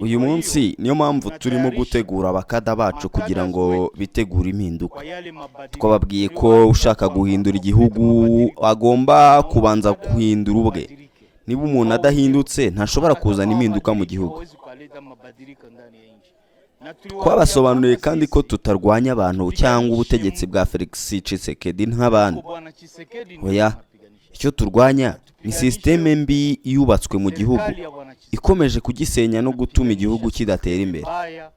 Uyu munsi niyo mpamvu turimo gutegura abakada bacu kugira ngo bitegure impinduka. Twababwiye ko ushaka guhindura igihugu agomba kubanza guhindura ubwe. Niba umuntu adahindutse, ntashobora kuzana impinduka mu gihugu. Twabasobanuriye kandi ko tutarwanya abantu cyangwa ubutegetsi bwa Felix Tshisekedi nk'abandi. Oya, icyo turwanya ni sisiteme mbi yubatswe mu gihugu, ikomeje kugisenya no gutuma igihugu kidatera imbere. Mbaya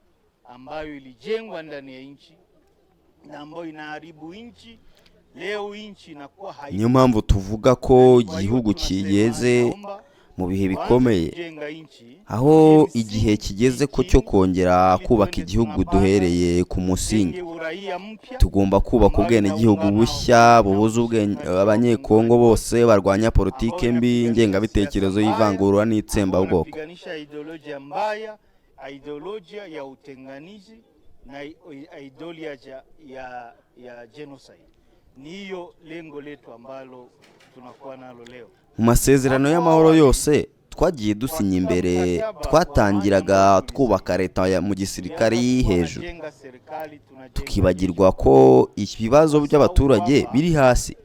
ambayo ilijengwa ndani ya nchi na ambayo inaharibu nchi. Leo nchi inakuwa haipo. Niyo mpamvu tuvuga ko igihugu kigeze mu bihe bikomeye, aho igihe kigeze ko cyo kongera kubaka igihugu duhereye ku musingi. Tugomba kubaka ubwenegihugu bushya buhuza Abanyekongo bose, barwanya politike mbi, ingengabitekerezo y'ivangura n'itsembabwoko. Tunapiganisha ideolojia mbaya, ideolojia ya utenganizi na ideolojia ya genocide. Ni hiyo lengo letu ambalo tunakuwa nalo leo. Mu masezerano y'amahoro yose twagiye dusinya imbere, twatangiraga twubaka leta mu gisirikari hejuru, Tunajenga serikali, tunajenga tukibagirwa ko ibibazo by'abaturage biri hasi.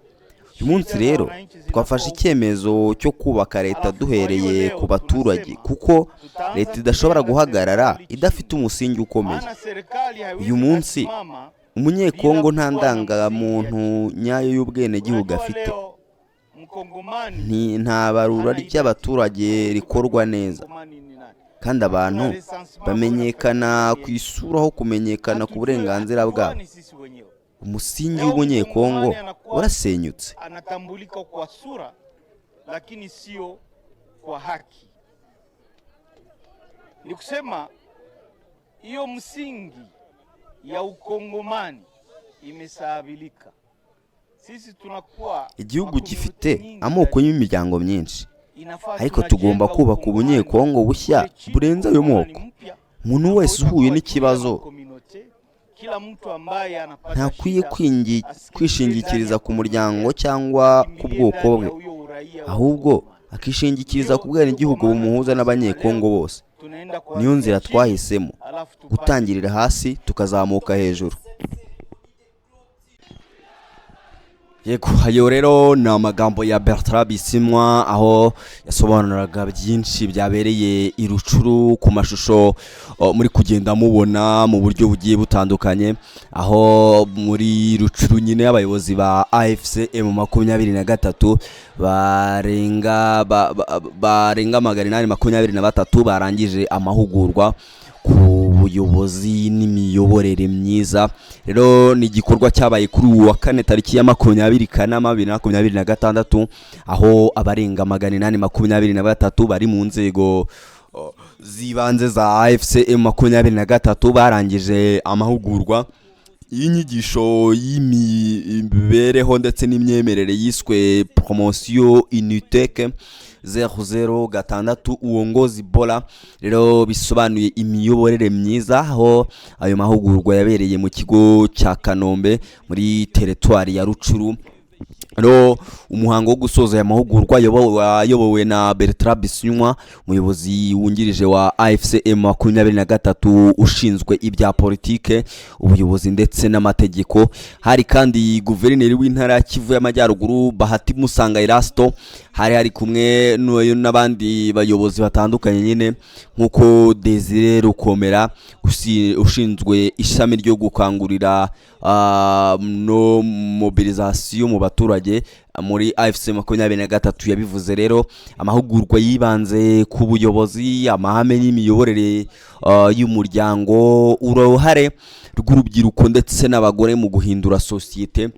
Uyu munsi rero twafashe icyemezo cyo kubaka leta duhereye ku baturage, kuko leta idashobora guhagarara idafite umusingi ukomeye. Maana serikali haiwezi Uyu munsi kusimama. Umunyekongo nta ndangamuntu nyayo y'ubwenegihugu Unajua afite. leo Mkongomani Nta barura ry'abaturage rikorwa neza, Mkongomani ni nani? kandi abantu bamenyekana ku isura aho kumenyekana ku burenganzira bwabo. Hatujuani sisi wenyewe. Umusingi w'Umunyekongo warasenyutse. Anatambulika kwa sura lakini sio kwa haki. Ni kusema hiyo msingi ya ukongomani imesahabilika. Sisi tunakuwa Igihugu makominote gifite nyingi amoko ndani. y'imiryango myinshi, Inafaa ariko tunajenga tugomba kubaka ukongomani Ubunyekongo bushya kule chini, burenze ayo ukongomani moko. mpya Umuntu ambao wese uhuye utakuwa juu ya n'ikibazo makominote. Kila mtu ambaye anapata ntakwiye shida asikimbilie kwishingikiriza ndani ya ku muryango cyangwa ku akimbilie bwoko ndani bwe, ya huyo uraia wa ahubwo Ukongomani. akishingikiriza ku bwenegihugu bumuhuza n'Abanyekongo bose. Tunaenda Niyo kuanzia nzira chini, twahisemo, alafu tupande. gutangirira hasi tukazamuka hejuru. Yego, ayo rero ni amagambo ya Bertrand Bisimwa, aho yasobanuraga byinshi byabereye i Rucuru ku mashusho muri kugenda mubona mu buryo bugiye butandukanye, aho muri Rucuru nyine abayobozi ba AFC M23 barenga 823 barangije amahugurwa ku buyobozi n'imiyoborere myiza. Rero ni igikorwa cyabaye kuri uyu wa kane, tariki ya 20 Kanama 2026, aho abarenga 823 bari mu nzego z'ibanze za AFC M23 barangije amahugurwa y'inyigisho y'imibereho ndetse n'imyemerere yiswe Promotion Unitec 006 Uongozi Bora. Rero bisobanuye imiyoborere myiza, aho ayo mahugurwa yabereye mu kigo cya Kanombe muri teritwari ya Rucuru. Rero umuhango wo gusoza aya mahugurwa wayobowe na Bertrand Bisimwa, umuyobozi wungirije wa AFC M23 ushinzwe ibya politike, ubuyobozi ndetse n'amategeko. Hari kandi guverineri w'intara ya Kivu y'Amajyaruguru, Bahati Musanga Erasto. Hari kumwe n'abandi bayobozi batandukanye nyine, nk'uko Desire Rukomera ushinzwe ishami ryo gukangurira no mobilisation mu baturage muri AFC 23 yabivuze. Rero amahugurwa yibanze ku buyobozi, amahame y'imiyoborere y'umuryango, uruhare rw'urubyiruko ndetse n'abagore mu guhindura sosiyete,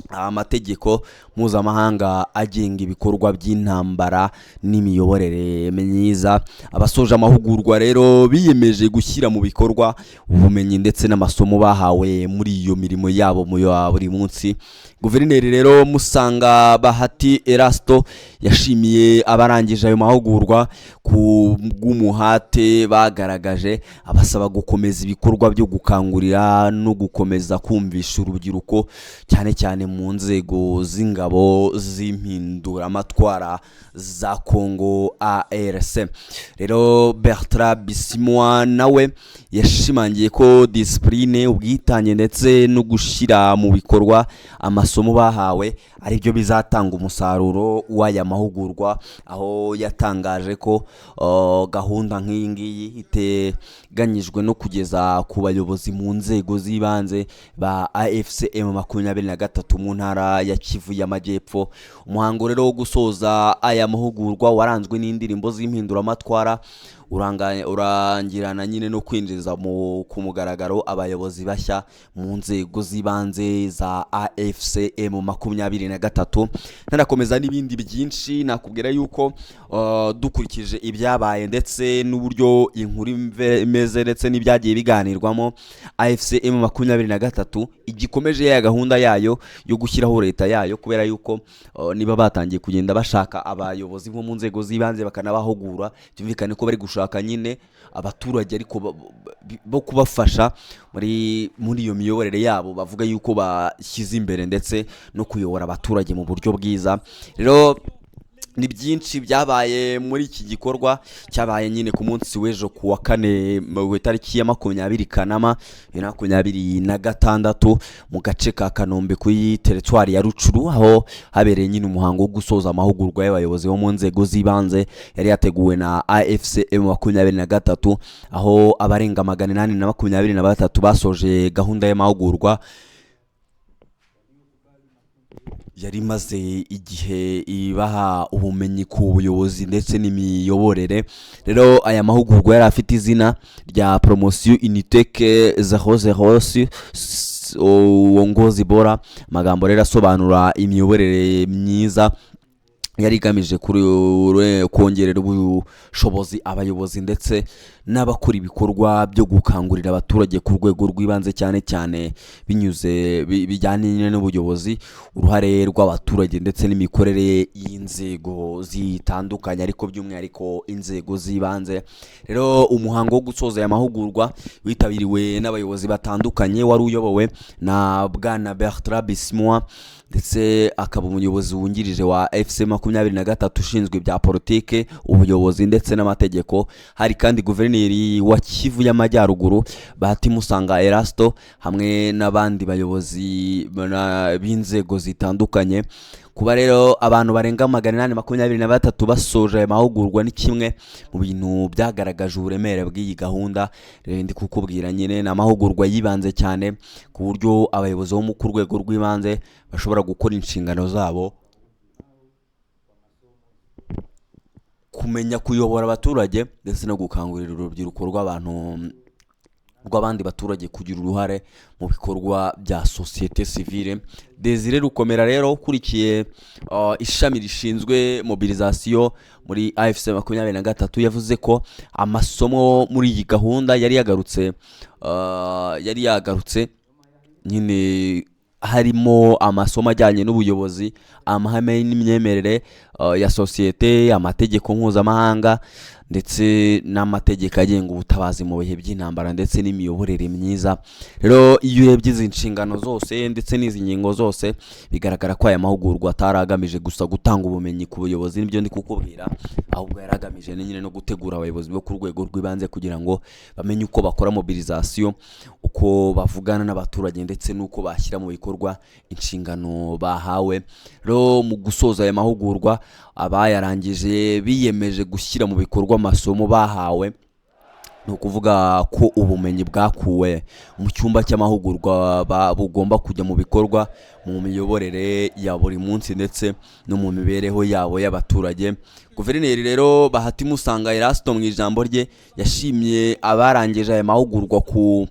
amategeko mpuzamahanga agenga ibikorwa by'intambara n'imiyoborere myiza. Abasoje amahugurwa rero biyemeje gushyira mu bikorwa ubumenyi ndetse n'amasomo bahawe muri iyo mirimo yabo mu ya buri munsi. Guverineri rero Musanga Bahati Erasto yashimiye abarangije ayo mahugurwa ku bw'umuhate bagaragaje, abasaba gukomeza ibikorwa byo gukangurira no gukomeza kumvisha urubyiruko, cyane cyane mu nzego z'ingabo z'impinduramatwara za Congo ARC. Rero Bertrand Bisimwa nawe yashimangiye ko disipurine, ubwitange ndetse no gushyira mu bikorwa amasomo bahawe ari byo bizatanga umusaruro w'aya mahugurwa, aho yatangaje ko gahunda nk'iyi ngiyi iteganyijwe no kugeza ku bayobozi mu nzego z'ibanze ba AFC M23 mu ntara ya Kivu y'Amajyepfo. Umuhango rero wo gusoza aya mahugurwa waranzwe n'indirimbo z'impinduramatwara, urangirana nyine no kwinjiza ku mugaragaro abayobozi bashya mu nzego z'ibanze za AFC M23. Ntanakomeza n'ibindi byinshi, nakubwira yuko dukurikije ibyabaye ndetse n'uburyo inkuru imeze ndetse n'ibyagiye biganirwamo, AFC M23 igikomeje ya gahunda yayo yo gushyiraho leta yayo, kubera yuko niba batangiye kugenda bashaka abayobozi bo mu nzego z'ibanze bakanabahugura, byumvikane ko bari gushaka nyine abaturage ariko bo kubafasha muri iyo miyoborere yabo bavuga yuko bashyize imbere, ndetse no kuyobora abaturage mu buryo bwiza. Rero ni byinshi byabaye muri iki gikorwa cyabaye nyine ku munsi w'ejo ku wa kane mu itariki ya 20 Kanama 2026 mu gace ka Kanombe kuri teritwari ya Rucuru, aho habereye nyine umuhango wo gusoza amahugurwa y'abayobozi bo mu nzego z'ibanze yari yateguwe na AFC M23, aho abarenga 823 basoje gahunda y'amahugurwa yari imaze igihe ibaha ubumenyi ku buyobozi ndetse n'imiyoborere. Rero aya mahugurwa yari afite izina rya Promotion Unitec 00 uongozi bora, amagambo rero asobanura imiyoborere myiza yari igamije kongerera ubushobozi abayobozi ndetse n'abakora ibikorwa byo gukangurira abaturage ku rwego rw'ibanze, cyane cyane binyuze bijyanye n'ubuyobozi, uruhare rw'abaturage ndetse n'imikorere y'inzego zitandukanye, ariko by'umwihariko inzego z'ibanze. Rero umuhango wo gusoza aya mahugurwa witabiriwe n'abayobozi batandukanye, wari uyobowe na Bwana Bertrand Bisimwa, ndetse akaba umuyobozi wungirije wa FC 23 ushinzwe ibya politike, ubuyobozi ndetse n'amategeko. Hari kandi guverineri wa Kivu y'Amajyaruguru Bahati Musanga Erasto hamwe n'abandi bayobozi b'inzego zitandukanye. Kuba rero abantu barenga 823 basoje aya mahugurwa ni kimwe mu bintu byagaragaje uburemere bw'iyi gahunda. Rero ndi kukubwira nyine ni amahugurwa yibanze cyane ku buryo abayobozi bo ku rwego rw'ibanze bashobora gukora inshingano zabo, kumenya kuyobora abaturage ndetse no gukangurira urubyiruko rw'abantu rw'abandi baturage kugira uruhare mu bikorwa bya sosiyete sivile. Desire Rukomera rero ukurikiye ishami rishinzwe mobilisation muri AFC 23 yavuze ko amasomo muri iyi gahunda yari yagarutse nyine harimo amasomo ajyanye n'ubuyobozi, amahame n'imyemerere ya sosiyete, amategeko mpuzamahanga ndetse n'amategeko agenga ubutabazi mu bihe by'intambara ndetse n'imiyoborere myiza. Rero iyo urebye izi nshingano zose ndetse n'izi ngingo zose, bigaragara ko aya mahugurwa atari agamije gusa gutanga ubumenyi ku buyobozi, nibyo ndi kukubwira, ahubwo yari agamije nyine no gutegura abayobozi bo ku rwego rw'ibanze kugira ngo bamenye uko bakora mobilisation, uko bavugana n'abaturage ndetse n'uko bashyira mu bikorwa inshingano bahawe. Rero mu gusoza aya mahugurwa, abayarangije biyemeje gushyira mu bikorwa amasomo bahawe. Ni ukuvuga ko ubumenyi bwakuwe mu cyumba cy'amahugurwa bugomba kujya mu bikorwa mu miyoborere ya buri munsi ndetse no mu mibereho yabo y'abaturage. Guverineri rero Bahati Musanga Erasto mu ijambo rye yashimye abarangije aya mahugurwa ku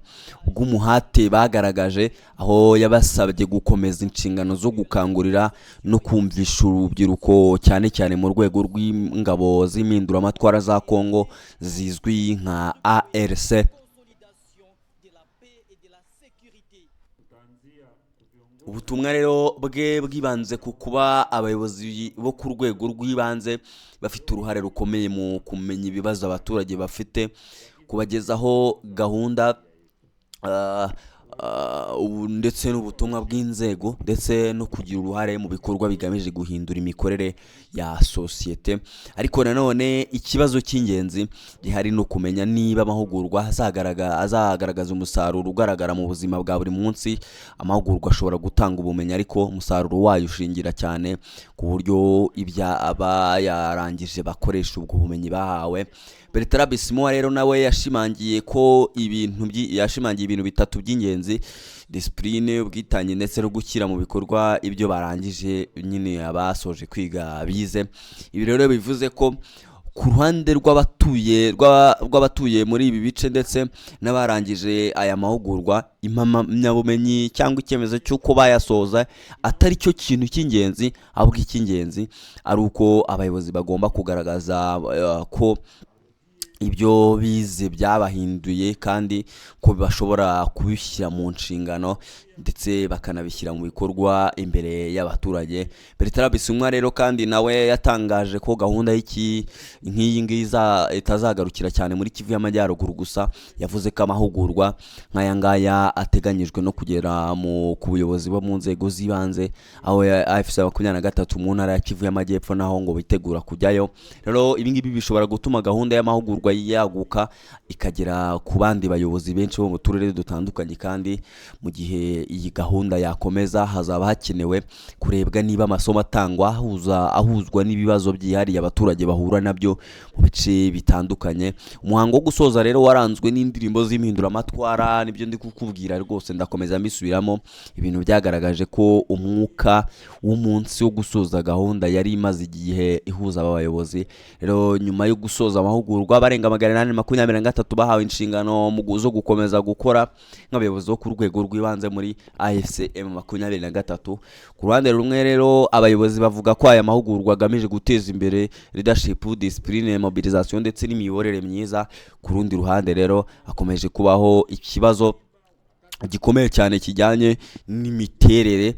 bw'umuhate bagaragaje, aho yabasabye gukomeza inshingano zo gukangurira no kumvisha urubyiruko cyane cyane mu rwego rw'ingabo z'impinduramatwara za Kongo zizwi nka ARC. Ubutumwa rero bwe bwibanze ku kuba abayobozi bo ku rwego rw'ibanze bafite uruhare rukomeye mu kumenya ibibazo abaturage bafite, kubagezaho gahunda ndetse n'ubutumwa bw'inzego, ndetse no kugira uruhare mu bikorwa bigamije guhindura imikorere ya sosiyete. Ariko nanone ikibazo cy'ingenzi gihari ni ukumenya niba amahugurwa azagaragaza umusaruro ugaragara mu buzima bwa buri munsi. Amahugurwa ashobora gutanga ubumenyi, ariko umusaruro wayo ushingira cyane ku buryo ibya abayarangije bakoresha ubwo bumenyi bahawe. Bertrand Bisimwa rero nawe yashimangiye ko yashimangiye ibintu bitatu by'ingenzi: discipline, ubwitange ndetse no gushyira mu bikorwa ibyo barangije nyine abasoje kwiga bize. Ibi rero bivuze ko ku ruhande rw'abatuye muri ibi bice ndetse n'abarangije aya mahugurwa, impamyabumenyi cyangwa icyemezo cy'uko bayasoza atari cyo kintu cy'ingenzi, ahubwo icy'ingenzi ari uko abayobozi bagomba kugaragaza ko ibyo bize byabahinduye kandi ko bashobora kubishyira mu nshingano ndetse bakanabishyira mu bikorwa imbere y'abaturage. Bertrand Bisimwa rero kandi nawe yatangaje ko gahunda y'iki nk'iyi ngiyi itazagarukira cyane muri Kivu y'Amajyaruguru gusa. Yavuze ko amahugurwa nk'aya ngaya ateganyijwe no kugera ku buyobozi bo mu nzego z'ibanze, aho ya AFC 23 mu ntara ya Kivu y'Amajyepfo naho ngo bitegura kujyayo. Rero ibi ngibi bishobora gutuma gahunda y'amahugurwa yaguka ikagera ku bandi bayobozi benshi bo mu turere dutandukanye. Kandi mu gihe iyi gahunda yakomeza, hazaba hakenewe kurebwa niba amasomo atangwa ahuzwa n'ibibazo byihariye abaturage bahura nabyo mu bice bitandukanye. Umuhango wo gusoza rero waranzwe n'indirimbo z'impinduramatwara. Nibyo ndi kukubwira rwose, ndakomeza mbisubiramo. Ibintu byagaragaje ko umwuka w'umunsi wo gusoza gahunda yari imaze igihe ihuza aba bayobozi. Rero nyuma yo gusoza amahugurwa, abarenga 823 bahawe inshingano zo gukomeza gukora nk'abayobozi bo ku rwego rw'ibanze muri AFC M23. Ku ruhande rumwe rero, abayobozi bavuga ko aya mahugurwa agamije guteza imbere leadership, discipline, mobilisation ndetse n'imiyoborere myiza. Ku rundi ruhande rero, hakomeje kubaho ikibazo gikomeye cyane kijyanye n'imiterere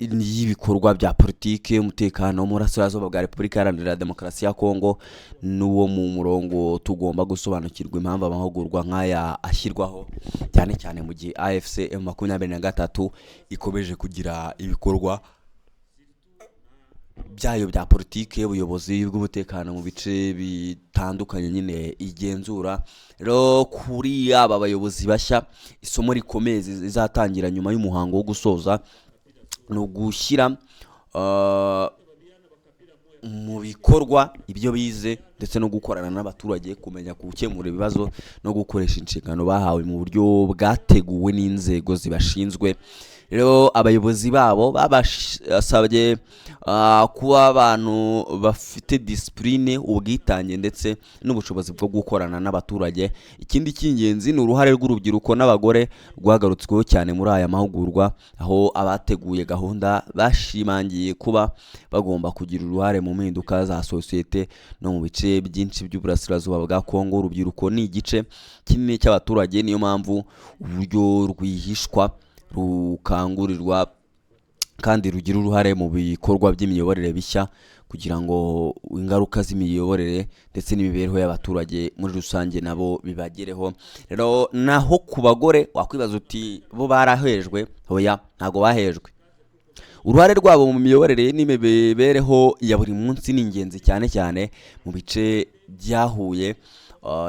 y'ibikorwa bya politiki, umutekano mu burasirazuba bwa Repubulika Iharanira Demokarasi ya Kongo. N'uwo mu murongo tugomba gusobanukirwa impamvu amahugurwa nk'aya ashyirwaho, cyane cyane mu gihe AFC M23 ikomeje kugira ibikorwa byayo bya politiki y'ubuyobozi bw'umutekano mu bice bitandukanye nyine igenzura. Rero kuri aba bayobozi bashya, isomo rikomeye rizatangira nyuma y'umuhango wo gusoza ni ugushyira mu bikorwa ibyo bize ndetse no gukorana n'abaturage, kumenya gukemura ibibazo no gukoresha inshingano bahawe mu buryo bwateguwe n'inzego zibashinzwe. Rero abayobozi babo babasabye kuba abantu bafite discipline, ubwitange ndetse n'ubushobozi bwo gukorana n'abaturage. Ikindi cy'ingenzi ni uruhare rw'urubyiruko n'abagore rwagarutsweho cyane muri aya mahugurwa, aho abateguye gahunda bashimangiye kuba bagomba kugira uruhare mu mpinduka za sosiyete. No mu bice byinshi by'uburasirazuba bwa Kongo, urubyiruko ni igice kinini cy'abaturage. Niyo mpamvu uburyo rwihishwa, rukangurirwa kandi rugira uruhare mu bikorwa by'imiyoborere bishya, kugira ngo ingaruka z'imiyoborere ndetse n'imibereho y'abaturage muri rusange nabo bibagereho. Rero naho ku bagore, wakwibaza uti bo barahejwe? Hoya, ntabwo bahejwe. Uruhare rwabo mu miyoborere n'imibereho ya buri munsi ni ingenzi, cyane cyane mu bice byahuye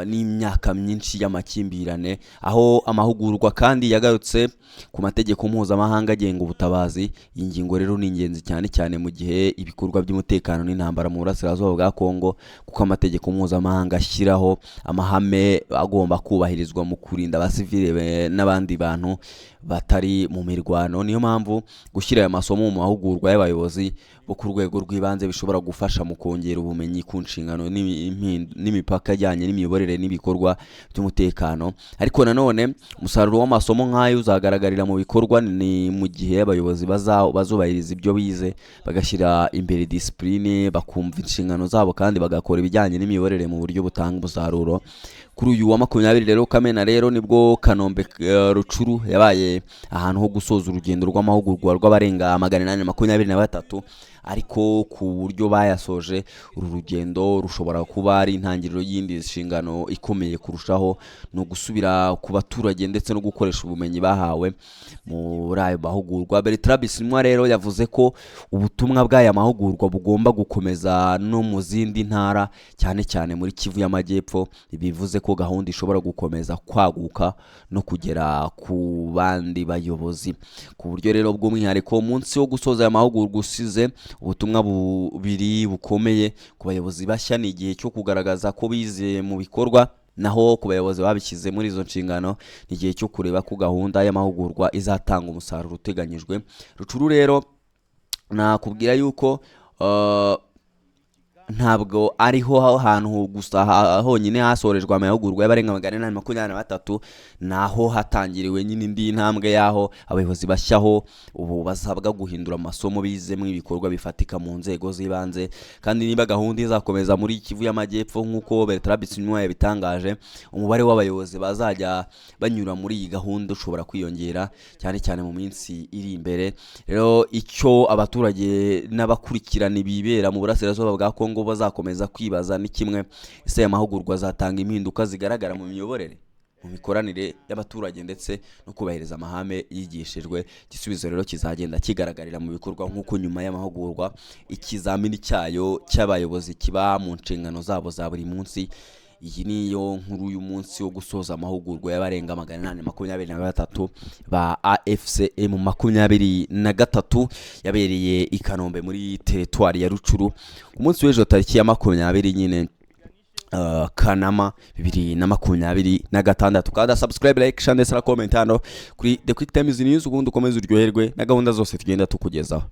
n'imyaka myinshi y'amakimbirane, aho amahugurwa kandi yagarutse ku mategeko mpuzamahanga agenga ubutabazi. Iyi ngingo rero ni ingenzi cyane cyane mu gihe ibikorwa by'umutekano n'intambara mu burasirazuba bwa Kongo, kuko amategeko mpuzamahanga ashyiraho amahame agomba kubahirizwa mu kurinda abasivile n'abandi bantu batari mu mirwano. Niyo mpamvu gushyira aya masomo mu mahugurwa y'abayobozi bo ku rwego rw'ibanze bishobora gufasha mu kongera ubumenyi ku nshingano n'imipaka ijyanye n'imiyoborere n'ibikorwa by'umutekano. Ariko nanone umusaruro w'amasomo nk'ayo uzagaragarira mu bikorwa ni mu gihe abayobozi bazubahiriza ibyo bize, bagashyira imbere disipurine, bakumva inshingano zabo kandi bagakora ibijyanye n'imiyoborere mu buryo butanga umusaruro. Kuri uyu wa 20 rero Kamena rero nibwo Kanombe, Rucuru yabaye ahantu ho gusoza urugendo rw'amahugurwa rw'abarenga 823. Ariko ku buryo bayasoje, uru rugendo rushobora kuba ari intangiriro y'indi nshingano ikomeye kurushaho, ni ugusubira ku baturage ndetse no gukoresha ubumenyi bahawe muri ayo mahugurwa. Bertrand Bisimwa rero yavuze ko ubutumwa bw'aya mahugurwa bugomba gukomeza no mu zindi ntara, cyane cyane muri Kivu y'Amajyepfo. Bivuze ko gahunda ishobora gukomeza kwaguka no kugera ku bandi bayobozi. Ku buryo rero bw'umwihariko, umunsi wo gusoza aya mahugurwa usize ubutumwa bubiri bukomeye ku bayobozi bashya: ni igihe cyo kugaragaza ko bize mu bikorwa, naho ku bayobozi babishyize muri izo nshingano ni igihe cyo kureba ko gahunda y'amahugurwa izatanga umusaruro uteganyijwe. Rucuru rero nakubwira yuko ntabwo ariho hantu gusa honyine hasorejwe amahugurwa y'abarenga 823. Naho hatangiriwe nyine indi ntambwe y'aho abayobozi bashyaho ubu basabwa guhindura amasomo bizemo ibikorwa bifatika mu nzego z'ibanze. Kandi niba gahunda izakomeza muri Kivu y'Amajyepfo nk'uko Bertrand Bisimwa yabitangaje, umubare w'abayobozi bazajya banyura muri iyi gahunda ushobora kwiyongera, cyane cyane mu minsi iri imbere. Rero icyo abaturage n'abakurikirana ibibera mu burasirazuba bwa Kongo bazakomeza kwibaza ni kimwe: ese aya mahugurwa azatanga impinduka zigaragara mu miyoborere, mu mikoranire y'abaturage ndetse no kubahiriza amahame yigishijwe? Igisubizo rero kizagenda kigaragarira mu bikorwa, nk'uko nyuma y'amahugurwa ikizamini cyayo cy'abayobozi kiba mu nshingano zabo za buri munsi. Iyi niyo nkuru y'umunsi wo gusoza amahugurwa y'abarenga 823 ba AFC M 23 yabereye i Kanombe muri teritwari ya Rucuru ku munsi w'ejo, tariki ya 20 nyine Kanama 2026. Kanda subscribe, like, share ndetse na comment hano kuri The Quick Times News, ubundi ukomeze uryoherwe na gahunda zose tugenda tukugezaho.